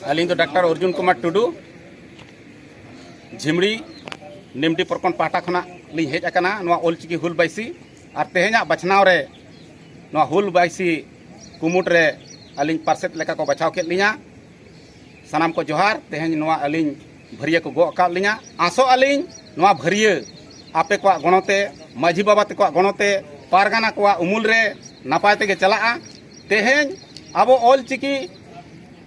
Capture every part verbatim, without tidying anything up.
ᱟᱹᱞᱤᱧ ᱫᱚ ᱰᱟᱠᱛᱟᱨ ᱚᱨᱡᱩᱱ ᱠᱩᱢᱟᱨ ᱴᱩᱰᱩ, ᱡᱷᱤᱢᱲᱤ ᱱᱤᱢᱰᱤ ᱯᱨᱚᱠᱷᱚᱸᱰ ᱯᱟᱦᱴᱟ ᱠᱷᱚᱱᱟᱜ ᱞᱤᱧ ᱦᱮᱡ ᱟᱠᱟᱱᱟ ᱱᱚᱣᱟ ᱚᱞᱪᱤᱠᱤ ᱦᱩᱞ ᱵᱟᱭᱥᱤ ᱟᱨ ᱛᱮᱦᱮᱧᱟᱜ ᱵᱟᱪᱷᱱᱟᱣ ᱨᱮ ᱱᱚᱣᱟ ᱦᱩᱞ ᱵᱟᱭᱥᱤ ᱠᱩᱢᱩᱴ ᱨᱮ ᱟᱹᱞᱤᱧ ᱯᱟᱨᱥᱮᱛ ᱞᱮᱠᱟ ᱠᱚ ᱵᱟᱪᱷᱟᱣ ᱠᱮᱫ ᱞᱤᱧᱟ᱾ ᱥᱟᱱᱟᱢ ᱠᱚ ᱡᱚᱦᱟᱨ᱾ ᱛᱮᱦᱮᱧ ᱱᱚᱣᱟ ᱟᱹᱞᱤᱧ ᱵᱷᱟᱹᱨᱭᱟᱹ ᱠᱚ ᱜᱚᱜ ᱟᱠᱟᱫ ᱞᱤᱧᱟ᱾ ᱟᱥᱚᱜ ᱟᱹᱞᱤᱧ ᱱᱚᱣᱟ ᱵᱷᱟᱹᱨᱭᱟᱹ ᱟᱯᱮ ᱠᱚᱣᱟᱜ ᱜᱚᱲᱚᱛᱮ, ᱢᱟᱹᱡᱷᱤ ᱵᱟᱵᱟ ᱛᱟᱠᱚᱣᱟᱜ ᱜᱚᱲᱚᱛᱮ, ᱯᱟᱨᱜᱟᱱᱟ ᱠᱚᱣᱟᱜ ᱩᱢᱩᱞ ᱨᱮ ᱱᱟᱯᱟᱭ ᱛᱮᱜᱮ ᱪᱟᱞᱟᱜᱼᱟ᱾ ᱛᱮᱦᱮᱧ ᱟᱵᱚ ᱚᱞᱪᱤᱠᱤ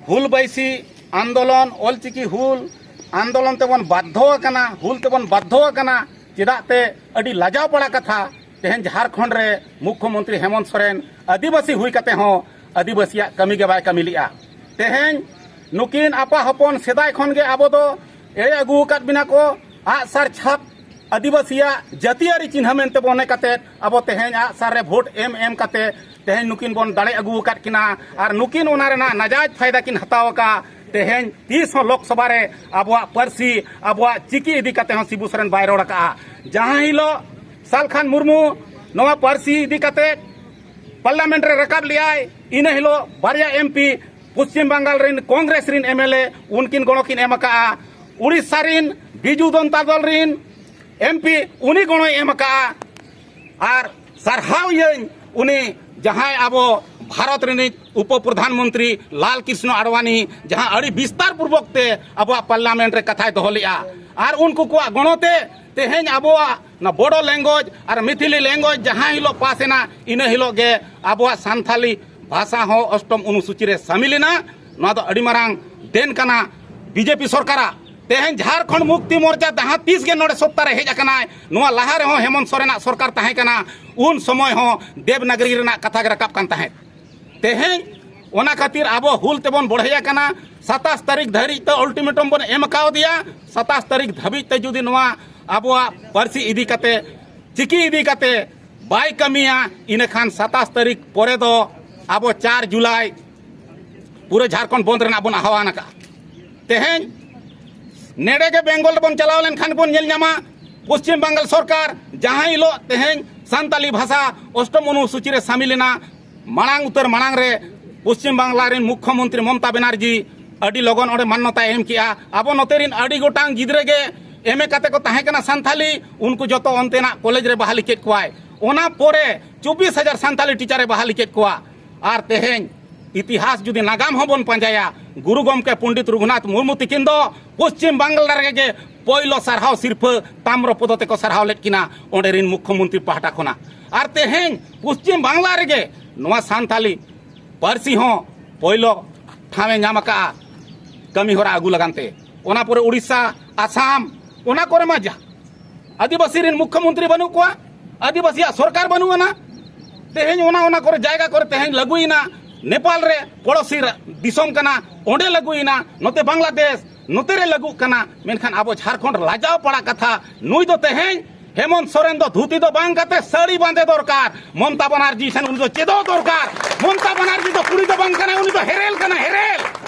ᱦᱩᱞ ᱵᱟᱭᱥᱤ ᱟᱱᱫᱳᱞᱚᱱ, ᱚᱞᱪᱤᱠᱤ ᱦᱩᱞ ᱟᱱᱫᱳᱞᱚᱱ ᱛᱮᱵᱚᱱ ᱵᱟᱫᱽᱫᱷᱚ ᱟᱠᱟᱱᱟ, ᱦᱩᱞ ᱛᱮᱵᱚᱱ ᱵᱟᱫᱽᱫᱷᱚ ᱟᱠᱟᱱᱟ᱾ ᱪᱮᱫᱟᱜ ᱛᱮ ᱟᱹᱰᱤ ᱞᱟᱡᱟᱣ ᱯᱟᱲᱟ ᱠᱟᱛᱷᱟ, ᱛᱮᱦᱮᱧ ᱡᱷᱟᱲᱠᱷᱚᱸᱰ ᱨᱮ ᱢᱩᱠᱠᱷᱚᱢᱚᱱᱛᱨᱤ ᱦᱮᱢᱚᱱᱛ ᱥᱚᱨᱮᱱ ᱟᱹᱫᱤᱵᱟᱹᱥᱤ ᱦᱩᱭ ᱠᱟᱛᱮ ᱦᱚᱸ ᱟᱹᱫᱤᱵᱟᱹᱥᱤᱭᱟᱜ ᱠᱟᱹᱢᱤ ᱜᱮ ᱵᱟᱭ ᱠᱟᱹᱢᱤ ᱞᱮᱜᱼᱟ᱾ ᱛᱮᱦᱮᱧ ᱱᱩᱠᱤᱱ ᱟᱯᱟ ᱦᱚᱯᱚᱱ ᱥᱮᱫᱟᱭ ᱠᱷᱚᱱ ᱜᱮ ᱟᱵᱚ ᱫᱚ ᱮᱲᱮ ᱟᱹᱜᱩ ᱟᱠᱟᱫ ᱵᱤᱱᱟ ᱠᱚ, ᱟᱜᱼᱥᱟᱨ ᱪᱷᱟᱯ ᱟᱹᱫᱤᱵᱟᱹᱥᱤᱭᱟᱜ ᱡᱟᱹᱛᱤᱭᱟᱹᱨᱤ ᱪᱤᱱᱦᱟᱹ ᱢᱮᱱᱛᱮ ᱢᱚᱱᱮ ᱠᱟᱛᱮ ᱟᱵᱚ ᱛᱮᱦᱮᱧ ᱟᱜᱼᱥᱟᱨ ᱨᱮ ᱵᱷᱳᱴ ᱮᱢ ᱮᱢ ᱠᱟᱛᱮ ᱛᱮᱦᱮᱧ ᱱᱩᱠᱤᱱ ᱵᱚᱱ ᱫᱟᱲᱮ ᱟᱹᱜᱩ ᱟᱠᱟᱫ ᱠᱤᱱᱟ ᱟᱨ ᱱᱩᱠᱤᱱ ᱚᱱᱟ ᱨᱮᱱᱟᱜ ᱱᱟᱡᱟᱭᱡᱽ ᱯᱷᱟᱭᱫᱟ ᱠᱤᱱ ᱦᱟᱛᱟᱣ ᱟᱠᱟᱫᱼᱟ᱾ ᱛᱮᱦᱮᱧ ᱛᱤᱥ ᱦᱚᱸ ᱞᱳᱠᱥᱚᱵᱷᱟ ᱨᱮ ᱟᱵᱚᱣᱟᱜ ᱯᱟᱹᱨᱥᱤ, ᱟᱵᱚᱣᱟᱜ ᱪᱤᱠᱤ ᱤᱫᱤ ᱠᱟᱛᱮ ᱦᱚᱸ ᱥᱤᱵᱩ ᱥᱚᱨᱮᱱ ᱵᱟᱭ ᱨᱚᱲ ᱟᱠᱟᱫᱼᱟ᱾ ᱡᱟᱦᱟᱸ ᱦᱤᱞᱳᱜ ᱥᱟᱞᱠᱷᱟᱱ ᱢᱩᱨᱢᱩ ᱱᱚᱣᱟ ᱯᱟᱹᱨᱥᱤ ᱤᱫᱤ ᱠᱟᱛᱮ ᱯᱟᱨᱞᱟᱢᱮᱱᱴ ᱨᱮ ᱨᱟᱠᱟᱵ ᱞᱮᱜᱼᱟᱭ, ᱤᱱᱟᱹ ᱦᱤᱞᱳᱜ ᱵᱟᱨᱭᱟ ᱮᱢᱯᱤ ᱯᱚᱥᱪᱤᱢ ᱵᱟᱝᱜᱟᱞ ᱨᱮᱱ ᱠᱚᱝᱜᱨᱮᱥ ᱨᱮᱱ ᱮᱢᱮᱞᱮ ᱩᱱᱠᱤᱱ ᱜᱚᱲᱚ ᱠᱤᱱ ᱮᱢ ᱟᱠᱟᱫᱼᱟ᱾ ᱩᱲᱤᱥᱥᱟ ᱨᱮᱱ ᱵᱤᱡᱩ ᱡᱚᱱᱛᱟ ᱫᱚᱞ ᱨᱮᱱ ᱮᱢᱯᱤ ᱩᱱᱤ ᱜᱚᱲᱚᱭ ᱮᱢ ᱟᱠᱟᱫᱼᱟ᱾ ᱟᱨ ᱥᱟᱨᱦᱟᱣ ᱤᱭᱟᱹᱧ ᱩᱱᱤ ᱡᱟᱦᱟᱸᱭ ᱟᱵᱚ ᱵᱷᱟᱨᱚᱛ ᱨᱤᱱᱤᱡ ᱩᱯᱚ ᱯᱨᱚᱫᱷᱟᱱ ᱢᱚᱱᱛᱨᱤ ᱞᱟᱞ ᱠᱨᱤᱥᱱᱚ ᱟᱰᱣᱟᱱᱤ, ᱡᱟᱦᱟᱸ ᱟᱹᱰᱤ ᱵᱤᱥᱛᱟᱨ ᱯᱩᱨᱵᱚᱠ ᱛᱮ ᱟᱵᱚᱣᱟᱜ ᱯᱟᱨᱞᱟᱢᱮᱱᱴ ᱨᱮ ᱠᱟᱛᱷᱟᱭ ᱫᱚᱦᱚ ᱞᱮᱜᱼᱟ᱾ ᱟᱨ ᱩᱱᱠᱩ ᱠᱚᱣᱟᱜ ᱜᱚᱲᱚ ᱛᱮ ᱛᱮᱦᱮᱧ ᱟᱵᱚᱣᱟᱜ ᱚᱱᱟ ᱵᱳᱰᱳ ᱞᱮᱝᱜᱩᱭᱮᱡᱽ ᱟᱨ ᱢᱤᱛᱷᱤᱞᱤ ᱞᱮᱝᱜᱩᱭᱮᱡᱽ ᱡᱟᱦᱟᱸ ᱦᱤᱞᱳᱜ ᱯᱟᱥ ᱮᱱᱟ, ᱤᱱᱟᱹ ᱦᱤᱞᱳᱜ ᱜᱮ ᱟᱵᱚᱣᱟᱜ ᱥᱟᱱᱛᱷᱟᱞᱤ ᱵᱷᱟᱥᱟ ᱦᱚᱸ ᱚᱥᱴᱚᱢ ᱚᱱᱩᱥᱩᱪᱤ ᱨᱮ ᱥᱟᱢᱤᱞ ᱮᱱᱟ᱾ ᱱᱚᱣᱟ ᱫᱚ ᱟᱹᱰᱤ ᱢᱟᱨᱟᱝ ᱫᱮᱱ ᱠᱟᱱᱟ ᱵᱤᱡᱮᱯᱤ ᱥᱚᱨᱠᱟᱨᱟᱜ᱾ ᱛᱮᱦᱮᱧ ᱡᱷᱟᱲᱠᱷᱚᱸᱰ ᱢᱩᱠᱛᱤ ᱢᱳᱨᱪᱟ ᱡᱟᱦᱟᱸ ᱛᱤᱥ ᱜᱮ ᱱᱚᱰᱮ ᱥᱚᱛᱛᱟ ᱨᱮ ᱦᱮᱡ ᱟᱠᱟᱱᱟᱭ, ᱱᱚᱣᱟ ᱞᱟᱦᱟ ᱨᱮᱦᱚᱸ ᱦᱮᱢᱚᱱᱛ ᱥᱚᱨᱮᱱᱟᱜ ᱥᱚᱨᱠᱟᱨ ᱛᱟᱦᱮᱸ ᱠᱟᱱᱟ, ᱩᱱ ᱥᱚᱢᱚᱭ ᱦᱚᱸ ᱫᱮᱵᱽᱱᱟᱜᱽᱨᱤ ᱨᱮᱱᱟᱜ ᱠᱟᱛᱷᱟ ᱜᱮ ᱨᱟᱠᱟᱵ ᱠᱟᱱ ᱛᱟᱦᱮᱸᱫ᱾ ᱛᱮᱦᱮᱧ ᱚᱱᱟ ᱠᱷᱟᱹᱛᱤᱨ ᱟᱵᱚ ᱦᱩᱞ ᱛᱮᱵᱚᱱ ᱵᱚᱲᱦᱮ ᱟᱠᱟᱱᱟ᱾ ᱥᱟᱛᱟᱥ ᱛᱟᱹᱨᱤᱠᱷ ᱫᱷᱟᱹᱨᱤᱡ ᱛᱮ ᱟᱞᱴᱤᱢᱮᱴᱟᱢ ᱵᱚᱱ ᱮᱢ ᱠᱟᱣᱫᱮᱭᱟ᱾ ᱥᱟᱛᱟᱥ ᱛᱟᱹᱨᱤᱠᱷ ᱫᱷᱟᱹᱵᱤᱡ ᱛᱮ ᱡᱩᱫᱤ ᱱᱚᱣᱟ ᱟᱵᱚᱣᱟᱜ ᱯᱟᱹᱨᱥᱤ ᱤᱫᱤ ᱠᱟᱛᱮ, ᱪᱤᱠᱤ ᱤᱫᱤ ᱠᱟᱛᱮ ᱵᱟᱭ ᱠᱟᱹᱢᱤᱭᱟ, ᱤᱱᱟᱹᱠᱷᱟᱱ ᱥᱟᱛᱟᱥ ᱛᱟᱹᱨᱤᱠᱷ ᱯᱚᱨᱮ ᱫᱚ ᱟᱵᱚ ᱪᱟᱨ ᱡᱩᱞᱟᱭ ᱯᱩᱨᱟᱹ ᱡᱷᱟᱲᱠᱷᱚᱸᱰ ᱵᱚᱱᱫ ᱨᱮᱱᱟᱜ ᱵᱚᱱ ᱟᱦᱣᱟᱱ ᱟᱠᱟᱫᱼᱟ᱾ ᱛᱮᱦᱮᱧ ᱱᱮᱰᱮ ᱜᱮ ᱵᱮᱝᱜᱚᱞ ᱨᱮᱵᱚᱱ ᱪᱟᱞᱟᱣ ᱞᱮᱱᱠᱷᱟᱱ ᱵᱚᱱ ᱧᱮᱞ ᱧᱟᱢᱟ, ᱯᱚᱥᱪᱤᱢ ᱵᱟᱝᱜᱟᱞ ᱥᱚᱨᱠᱟᱨ ᱡᱟᱦᱟᱸ ᱦᱤᱞᱳᱜ ᱛᱮᱦᱮᱧ ᱥᱟᱱᱛᱟᱞᱤ ᱵᱷᱟᱥᱟ ᱚᱥᱴᱚᱢ ᱚᱱᱩᱥᱩᱪᱤ ᱨᱮ ᱥᱟᱢᱤᱞ ᱮᱱᱟ, ᱢᱟᱲᱟᱝ ᱩᱛᱟᱹᱨ ᱢᱟᱲᱟᱝ ᱨᱮ ᱯᱚᱥᱪᱤᱢ ᱵᱟᱝᱞᱟ ᱨᱮᱱ ᱢᱩᱠᱠᱷᱚᱢᱚᱱᱛᱨᱤ ᱢᱚᱢᱚᱛᱟ ᱵᱮᱱᱟᱨᱡᱤ ᱟᱹᱰᱤ ᱞᱚᱜᱚᱱ ᱚᱸᱰᱮ ᱢᱟᱱᱱᱚᱛᱟᱭ ᱮᱢ ᱠᱮᱜᱼᱟ᱾ ᱟᱵᱚ ᱱᱚᱛᱮ ᱨᱤᱱ ᱟᱹᱰᱤ ᱜᱚᱴᱟᱝ ᱜᱤᱫᱽᱨᱟᱹ ᱜᱮ ᱮᱢ ᱮ ᱠᱟᱛᱮ ᱠᱚ ᱛᱟᱦᱮᱸ ᱠᱟᱱᱟ ᱥᱟᱱᱛᱷᱟᱞᱤ, ᱩᱱᱠᱩ ᱡᱚᱛᱚ ᱚᱱᱛᱮᱱᱟᱜ ᱠᱚᱞᱮᱡᱽ ᱨᱮ ᱵᱟᱦᱟᱞᱤ ᱠᱮᱫ ᱠᱚᱣᱟᱭ᱾ ᱚᱱᱟ ᱯᱚᱨᱮ ᱪᱚᱵᱵᱤᱥ ᱦᱟᱡᱟᱨ ᱥᱟᱱᱛᱷᱟᱞᱤ ᱴᱤᱪᱟᱨᱮ ᱵᱟᱦᱟᱞᱤ ᱠᱮᱫ ᱠᱚᱣᱟ᱾ ᱟᱨ ᱛᱮᱦᱮᱧ ᱤᱛᱤᱦᱟᱥ ᱡᱩᱫᱤ ᱱᱟᱜᱟᱢ ᱦᱚᱸᱵᱚᱱ ᱯᱟᱸᱡᱟᱭᱟ, ᱜᱩᱨᱩ ᱜᱚᱢᱠᱮ ᱯᱚᱱᱰᱤᱛ ᱨᱚᱜᱷᱩᱱᱟᱛᱷ ᱢᱩᱨᱢᱩ ᱛᱤᱠᱤᱱ ᱫᱚ ᱯᱚᱥᱪᱤᱢ ᱵᱟᱝᱞᱟ ᱨᱮᱜᱮ ᱯᱳᱭᱞᱳ ᱥᱟᱨᱦᱟᱣ ᱥᱤᱨᱯᱷᱟᱹ ᱛᱟᱢᱨᱚ ᱯᱚᱫᱚ ᱛᱮᱠᱚ ᱥᱟᱨᱦᱟᱣ ᱞᱮᱫ ᱠᱤᱱᱟ ᱚᱸᱰᱮ ᱨᱤᱱ ᱢᱩᱠᱠᱷᱚᱢᱚᱱᱛᱨᱤ ᱯᱟᱦᱴᱟ ᱠᱷᱚᱱᱟᱜ᱾ ᱟᱨ ᱛᱮᱦᱮᱧ ᱯᱚᱥᱪᱤᱢ ᱵᱟᱝᱞᱟ ᱨᱮᱜᱮ ᱱᱚᱣᱟ ᱥᱟᱱᱛᱟᱞᱤ ᱯᱟᱹᱨᱥᱤ ᱦᱚᱸ ᱯᱳᱭᱞᱳ ᱴᱷᱟᱶ ᱮ ᱧᱟᱢ ᱟᱠᱟᱫᱼᱟ ᱠᱟᱹᱢᱤ ᱦᱚᱨᱟ ᱟᱹᱜᱩ ᱞᱟᱜᱟᱱ ᱛᱮ᱾ ᱚᱱᱟ ᱯᱚᱨᱮ ᱩᱲᱤᱥᱥᱟ, ᱟᱥᱟᱢ, ᱚᱱᱟ ᱠᱚᱨᱮ ᱢᱟ ᱡᱟ ᱟᱹᱫᱤᱵᱟᱹᱥᱤ ᱨᱮᱱ ᱢᱩᱠᱠᱷᱚᱢᱚᱱᱛᱨᱤ ᱵᱟᱹᱱᱩᱜ ᱠᱚᱣᱟ, ᱟᱹᱫᱤᱵᱟᱹᱥᱤᱭᱟᱜ ᱥᱚᱨᱠᱟᱨ ᱵᱟᱹᱱᱩᱜ ᱟᱱᱟ᱾ ᱛᱮᱦᱮᱧ ᱚᱱᱟ ᱚᱱᱟ ᱠᱚᱨᱮ ᱡᱟᱭᱜᱟ ᱠᱚᱨᱮ ᱛᱮᱦᱮᱧ ᱞᱟᱹᱜᱩᱭᱮᱱᱟ, ᱱᱮᱯᱟᱞ ᱨᱮ ᱯᱚᱲᱚᱥᱤ ᱨᱟ- ᱫᱤᱥᱚᱢ ᱠᱟᱱᱟ, ᱚᱸᱰᱮ ᱞᱟᱹᱜᱩᱭᱮᱱᱟ, ᱱᱚᱛᱮ ᱵᱟᱝᱞᱟᱫᱮᱥ, ᱱᱚᱛᱮ ᱨᱮ ᱞᱟᱹᱜᱩᱜ ᱠᱟᱱᱟ᱾ ᱢᱮᱱᱠᱷᱟᱱ ᱟᱵᱚ ᱡᱷᱟᱲᱠᱷᱚᱸᱰ ᱞᱟᱡᱟᱣ ᱯᱟᱲᱟ ᱠᱟᱛᱷᱟ, ᱱᱩᱭ ᱫᱚ ᱛᱮᱦᱮᱧ ᱦᱮᱢᱚᱱᱛ ᱥᱚᱨᱮᱱ ᱫᱚ ᱫᱷᱩᱛᱤ ᱫᱚ ᱵᱟᱝ ᱠᱟᱛᱮ ᱥᱟᱹᱲᱤ ᱵᱟᱸᱫᱮ ᱫᱚᱨᱠᱟᱨ᱾ ᱢᱚᱢᱛᱟ ᱵᱟᱱᱟᱨᱡᱤ ᱴᱷᱮᱱ ᱩᱱᱤ ᱫᱚ ᱪᱮᱫᱚᱜ ᱫᱚᱨᱠᱟᱨ᱾ ᱢᱚᱢᱛᱟ ᱵᱟᱱᱟᱨᱡᱤ ᱫᱚ ᱠᱩᱲᱤ ᱫᱚ ᱵᱟᱝ ᱠᱟᱱᱟᱭ, ᱩᱱᱤ ᱫᱚ ᱦᱮᱨᱮᱞ ᱠᱟᱱᱟᱭ, ᱦᱮᱨᱮᱞ᱾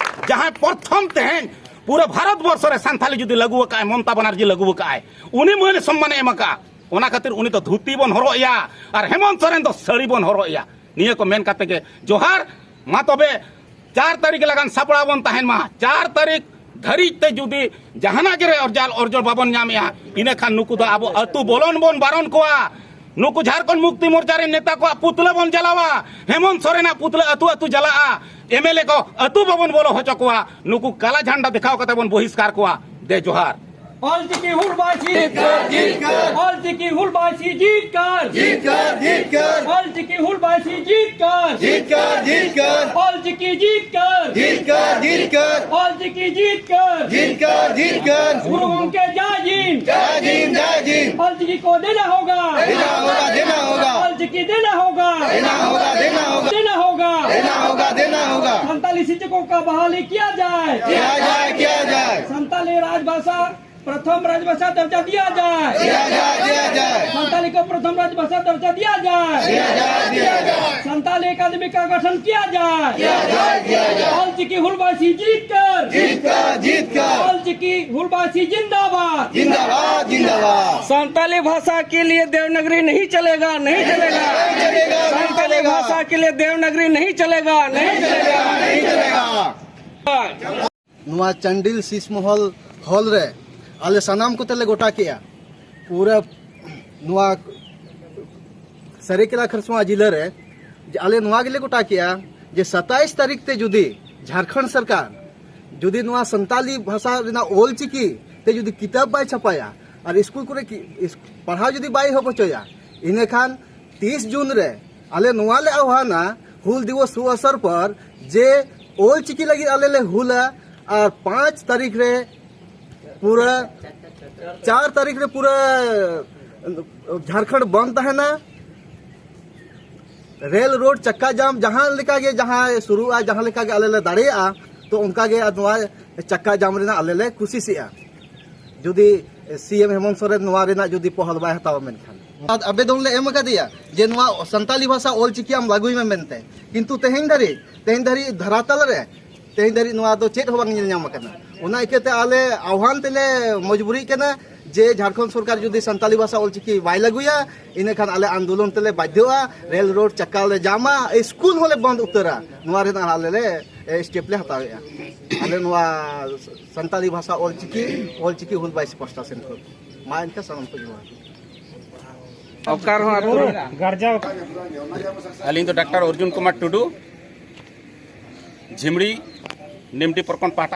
ᱡᱟᱦᱟᱸᱭ ᱯᱨᱚᱛᱷᱚᱢ ᱛᱮᱦᱮᱧ ᱯᱩᱨᱟᱹ ᱵᱷᱟᱨᱚᱛ ᱵᱚᱨᱥᱚ ᱨᱮ ᱥᱟᱱᱛᱷᱟᱞᱤ ᱡᱩᱫᱤ ᱞᱟᱹᱜᱩ ᱟᱠᱟᱫᱼᱟᱭ, ᱢᱚᱢᱛᱟ ᱵᱟᱱᱟᱨᱡᱤ ᱞᱟᱹᱜᱩ ᱟᱠᱟᱫᱼᱟᱭ, ᱩᱱᱤ ᱢᱟᱹᱱ ᱥᱚᱢᱢᱟᱱᱮ ᱮᱢ ᱟᱠᱟᱫᱼᱟ᱾ ᱚᱱᱟ ᱠᱷᱟᱹᱛᱤᱨ ᱩᱱᱤ ᱫᱚ ᱫᱷᱩᱛᱤ ᱵᱚᱱ ᱦᱚᱨᱚᱜ ᱮᱭᱟ ᱟᱨ ᱦᱮᱢᱚᱱᱛ ᱥᱚᱨᱮᱱ ᱫᱚ ᱥᱟᱹᱲᱤ ᱵᱚᱱ ᱦᱚᱨᱚᱜ ᱮᱭᱟ᱾ ᱱᱤᱭᱟᱹ ᱠᱚ ᱢᱮᱱ ᱠᱟᱛᱮ ᱜᱮ ᱡᱚᱦᱟᱨ᱾ ᱢᱟ ᱛᱚᱵᱮ ᱪᱟᱨ ᱛᱟᱹᱨᱤᱠᱷ ᱞᱟᱜᱟᱱ ᱥᱟᱯᱲᱟᱣ ᱵᱚᱱ ᱛᱟᱦᱮᱱ ᱢᱟ᱾ ᱪᱟᱨ ᱛᱟᱹᱨᱤᱠᱷ ᱫᱷᱟᱹᱨᱤᱡ ᱛᱮ ᱡᱩᱫᱤ ᱡᱟᱦᱟᱱᱟᱜ ᱜᱮ ᱨᱮ ᱚᱨᱡᱟᱞ ᱚᱨᱡᱚ ᱵᱟᱵᱚᱱ ᱧᱟᱢᱮᱜᱼᱟ, ᱤᱱᱟᱹᱠᱷᱟᱱ ᱱᱩᱠᱩ ᱫᱚ ᱟᱵᱚ ᱟᱹᱛᱩ ᱵᱚᱞᱚᱱ ᱵᱚᱱ ᱵᱟᱨᱚᱱ ᱠᱚᱣᱟ᱾ ᱱᱩᱠᱩ ᱡᱷᱟᱲᱠᱷᱚᱸᱰ ᱢᱩᱠᱛᱤ ᱢᱳᱨᱪᱟ ᱨᱮᱱ ᱱᱮᱛᱟ ᱠᱚᱣᱟᱜ ᱯᱩᱛᱞᱟᱹ ᱵᱚᱱ ᱡᱟᱞᱟᱣᱟ, ᱦᱮᱢᱚᱱᱛ ᱥᱚᱨᱮᱱᱟᱜ ᱯᱩᱛᱞᱟᱹ ᱟᱹᱛᱩ ᱟᱹᱛᱩ ᱡᱟᱞᱟᱜᱼᱟ, ᱮᱢ ᱮᱞ ᱮ ᱠᱚ ᱟᱹᱛᱩ ᱵᱟᱵᱚᱱ ᱵᱚᱞᱚ ᱦᱚᱪᱚ ᱠᱚᱣᱟ, ᱱᱩᱠᱩ ᱠᱟᱞᱟ ᱡᱷᱟᱱᱰᱟ ᱫᱮᱠᱷᱟᱣ ᱠᱟᱛᱮ ᱵᱚᱱ ᱵᱚᱦᱤᱥᱠᱟᱨ ᱠᱚᱣᱟ᱾ ᱫᱮ ᱡᱚᱦᱟᱨ᱾ ᱚᱞᱪᱤᱠᱤ ᱦᱩᱞ ᱵᱟᱭᱥᱤ ᱡᱤᱛᱠᱟᱹᱨ, ᱡᱤᱛᱠᱟᱹᱨ᱾ ᱚᱞᱪᱤᱠᱤ ᱦᱩᱞ ᱵᱟᱭᱥᱤ ᱡᱤᱛᱠᱟᱹᱨ᱾ ᱡᱤᱛᱠᱟᱹᱨ, ᱡᱤᱛᱠᱟᱹᱨ᱾ ᱚᱞᱪᱤᱠᱤ ᱦᱩᱞ ᱵᱟᱭᱥᱤ ᱡᱤᱛᱠᱟᱹᱨ᱾ ᱡᱤᱛᱠᱟᱹᱨ, ᱡᱤᱛᱠᱟᱹᱨ᱾ ᱚᱞᱪᱤᱠᱤ ᱡᱤᱛᱠᱟᱹᱨ᱾ ᱡᱤᱛᱠᱟᱹᱨ, ᱡᱤᱛᱠᱟᱹᱨ᱾ ᱚᱞᱪᱤᱠᱤ ᱡᱤᱛᱠᱟᱹᱨ᱾ ᱡᱤᱛᱠᱟᱹᱨ, ᱡᱤᱛᱠᱟᱹᱨ᱾ ᱜᱩᱨᱩ ᱜᱚᱢᱠᱮ ᱡᱟᱭ ᱡᱤᱱ᱾ ᱡᱟᱭ ᱡᱤᱱ, ᱡᱟᱭ ᱡᱤᱱ᱾ ᱚᱞᱪᱤᱠᱤ ᱠᱚ ᱫᱮᱱᱟ ᱦᱳᱜᱟ᱾ ᱫᱮᱱᱟ ᱦᱳᱜᱟ, ᱫᱮᱱᱟ ᱦᱳᱜᱟ᱾ ᱚᱞᱪᱤᱠᱤ ᱫᱮᱱᱟ ᱦᱳᱜᱟ᱾ ᱫᱮᱱᱟ ᱦᱳᱜᱟ, ᱫᱮᱱᱟ ᱦᱳᱜᱟ᱾ ᱫᱮᱱᱟ ᱦᱳᱜᱟ᱾ ᱫᱮᱱᱟ ᱦᱳᱜᱟ, ᱫᱮᱱᱟ ᱦᱳᱜᱟ᱾ ᱥᱟᱱᱛᱟᱞᱤ ᱥᱤᱪᱪᱚᱠᱚ ᱠᱟ ᱵᱟᱦᱟᱞᱤ ᱠᱤᱭᱟ ᱡᱟᱭ᱾ ᱠᱤᱭᱟ ᱡᱟᱭ, ᱠᱤᱭᱟ ᱡᱟᱭ। संताली राजभाषा प्रथम राजभाषा दर्जा दिया जाए। दिया जाए, दिया जाए। संताली को प्रथम राजभाषा दर्जा दिया जाए। दिया जाए, दिया जाए। संताली अकादमी का गठन किया जाए। किया जाए, किया जाए। ऑल चिकी हुलबासी जीत कर। जीत कर, जीत कर। ऑल चिकी हुलबासी जिंदाबाद। जिंदाबाद, जिंदाबाद। संताली भाषा के लिए देवनागरी नहीं चलेगा, नहीं चलेगा। नहीं चलेगा, नहीं संताली चलेगा। भाषा के लिए देवनागरी नहीं चलेगा, नहीं चलेगा, नहीं चलेगा। ᱱᱚᱣᱟ ᱪᱟᱱᱰᱤᱞ ᱥᱤᱥ ᱢᱚᱦᱚᱞ ᱦᱚᱞ ᱨᱮ ᱟᱞᱮ ᱥᱟᱱᱟᱢ ᱠᱚᱛᱮ ᱞᱮ ᱜᱚᱴᱟ ᱠᱮᱜᱼᱟ, ᱯᱩᱨᱟᱹ ᱱᱚᱣᱟ ᱥᱟᱹᱨᱟᱹᱭᱠᱮᱞᱟ ᱠᱷᱟᱨᱥᱚᱣᱟ ᱡᱤᱞᱟᱹ ᱨᱮ, ᱡᱮ ᱟᱞᱮ ᱱᱚᱣᱟ ᱜᱮᱞᱮ ᱜᱚᱴᱟ ᱠᱮᱜᱼᱟ ᱡᱮ ᱥᱟᱛᱟᱭᱤᱥ ᱛᱟᱹᱨᱤᱠᱷ ᱛᱮ ᱡᱩᱫᱤ ᱡᱷᱟᱲᱠᱷᱚᱸᱰ ᱥᱚᱨᱠᱟᱨ ᱡᱩᱫᱤ ᱱᱚᱣᱟ ᱥᱟᱱᱛᱟᱞᱤ ᱵᱷᱟᱥᱟ ᱨᱮᱱᱟᱜ ᱚᱞ ᱪᱤᱠᱤ ᱛᱮ ᱡᱩᱫᱤ ᱠᱤᱛᱟᱹᱵ ᱵᱟᱭ ᱪᱷᱟᱯᱟᱭᱟ ᱟᱨ ᱥᱠᱩᱞ ᱠᱚᱨᱮ ᱠᱤ-, ᱤᱥ-, ᱯᱟᱲᱦᱟᱣ ᱡᱩᱫᱤ ᱵᱟᱭ ᱮᱦᱚᱵ ᱦᱚᱪᱚᱭᱟ, ᱤᱱᱟᱹᱠᱷᱟᱱ ᱛᱤᱥ ᱡᱩᱱ ᱨᱮ ᱟᱞᱮ ᱱᱚᱣᱟ ᱞᱮ ᱟᱦᱣᱟᱱᱟ, ᱦᱩᱞ ᱫᱤᱵᱚᱥ ᱥᱩᱵ ᱚᱵᱥᱚᱨ ᱯᱚᱨ, ᱡᱮ ᱚᱞ ᱪᱤᱠᱤ ᱞᱟᱹᱜᱤᱫ ᱟᱞᱮ ᱞᱮ ᱦᱩᱞᱟ ᱟᱨ ᱯᱟᱸᱪ ᱛᱟᱹᱨᱤᱠᱷ ᱨᱮ ᱯᱩᱨᱟᱹ, ᱪᱟᱨ ᱛᱟᱹᱨᱤᱠᱷ ᱨᱮ ᱯᱩᱨᱟᱹ ᱡᱷᱟᱲᱠᱷᱚᱸᱰ ᱵᱚᱱᱫ ᱛᱟᱦᱮᱱᱟ᱾ ᱨᱮᱞ ᱨᱳᱰ ᱪᱟᱠᱟ ᱡᱟᱢ ᱡᱟᱦᱟᱸ ᱞᱮᱠᱟ ᱜᱮ, ᱡᱟᱦᱟᱸ ᱥᱩᱨᱩᱜᱼᱟ, ᱡᱟᱦᱟᱸ ᱞᱮᱠᱟ ᱜᱮ ᱟᱞᱮ ᱞᱮ ᱫᱟᱲᱮᱭᱟᱜᱼᱟ, ᱛᱚ ᱚᱱᱠᱟ ᱜᱮ ᱱᱚᱣᱟ ᱪᱟᱠᱟ ᱡᱟᱢ ᱨᱮᱱᱟᱜ ᱟᱞᱮ ᱞᱮ ᱠᱩᱥᱤᱥᱮᱜᱼᱟ᱾ ᱡᱩᱫᱤ ᱥᱤ ᱮᱢ ᱦᱮᱢᱚᱱᱛ ᱥᱚᱨᱮᱱ ᱱᱚᱣᱟ ᱨᱮᱱᱟᱜ ᱡᱩᱫᱤ ᱯᱚᱦᱚᱞ ᱵᱟᱭ ᱦᱟᱛᱟᱣᱟ, ᱢᱮᱱᱠᱷᱟᱱ ᱟᱵᱮᱫᱚᱱ ᱞᱮ ᱮᱢ ᱟᱠᱟᱫᱮᱭᱟ ᱡᱮ ᱱᱚᱣᱟ ᱥᱟᱱᱛᱟᱞᱤ ᱵᱷᱟᱥᱟ ᱚᱞ ᱪᱤᱠᱤ ᱟᱢ ᱞᱟᱹᱜᱩᱭ ᱢᱮ ᱢᱮᱱᱛᱮ, ᱠᱤᱱᱛᱩ ᱛᱮᱦᱮᱧ ᱫᱷᱟᱹᱨᱤᱡ, ᱛᱮᱦᱮᱧ ᱫᱷᱟᱹᱨᱤᱡ ᱫᱷᱟᱨᱟᱛᱟᱞ ᱨᱮ ᱛᱮᱦᱮᱧ ᱫᱷᱟᱹᱨᱤᱡ ᱱᱚᱣᱟ ᱫᱚ ᱪᱮᱫ ᱦᱚᱸ ᱵᱟᱝ ᱧᱮᱞ ᱧᱟᱢ ᱟᱠᱟᱱᱟ᱾ ᱚᱱᱟ ᱤᱠᱟᱹᱛᱮ ᱟᱞᱮ ᱟᱦᱣᱟᱱ ᱛᱮᱞᱮ ᱢᱚᱡᱽᱵᱩᱨᱤᱜ ᱠᱟᱱᱟ ᱡᱮ ᱡᱷᱟᱲᱠᱷᱚᱸᱰ ᱥᱚᱨᱠᱟᱨ ᱡᱩᱫᱤ ᱥᱟᱱᱛᱟᱞᱤ ᱵᱷᱟᱥᱟ ᱚᱞ ᱪᱤᱠᱤ ᱵᱟᱭ ᱞᱟᱹᱜᱩᱭᱟ, ᱤᱱᱟᱹᱠᱷᱟᱱ ᱟᱞᱮ ᱟᱱᱫᱳᱞᱚᱱ ᱛᱮᱞᱮ ᱵᱟᱫᱽᱫᱷᱚᱜᱼᱟ, ᱨᱮᱞ ᱨᱳᱰ ᱪᱟᱠᱟ ᱞᱮ ᱡᱟᱢᱟ, ᱥᱠᱩᱞ ᱦᱚᱸᱞᱮ ᱵᱚᱱᱫ ᱩᱛᱟᱹᱨᱟ᱾ ᱱᱚᱣᱟ ᱨᱮᱱᱟᱜ ᱟᱞᱮ ᱞᱮ ᱥᱴᱮᱯ ᱞᱮ ᱦᱟᱛᱟᱣᱮᱫᱼᱟ᱾ ᱟᱞᱮ ᱱᱚᱣᱟ ᱥᱟᱱᱛᱟᱞᱤ ᱵᱷᱟᱥᱟ ᱚᱞ ᱪᱤᱠᱤ, ᱚᱞ ᱪᱤᱠᱤ ᱦᱩᱞ ᱵᱟᱭᱤᱥ ᱯᱟᱥᱴᱟ ᱥᱮᱱ ᱠᱷᱚᱱ᱾ ᱢᱟ ᱮᱱᱠᱷᱟᱱ ᱥᱟᱱᱟᱢ ᱠᱚ ᱡᱚᱦᱟᱨ᱾ ᱚᱠᱟ ᱨᱮᱦᱚᱸ ᱟᱹᱛᱩ ᱨᱮ ᱜᱟᱨᱡᱟᱣ᱾ ᱟᱹᱞᱤᱧ ᱫᱚ ᱰᱟᱠᱛᱟᱨ ᱚᱨᱡᱩᱱ ᱠᱩᱢᱟᱨ ᱴᱩᱰᱩ, ᱡᱷᱤᱢᱲᱤ ᱱᱤᱢᱰᱤ ᱯᱨᱚᱠᱷᱚᱸᱰ ᱯᱟᱦᱴᱟ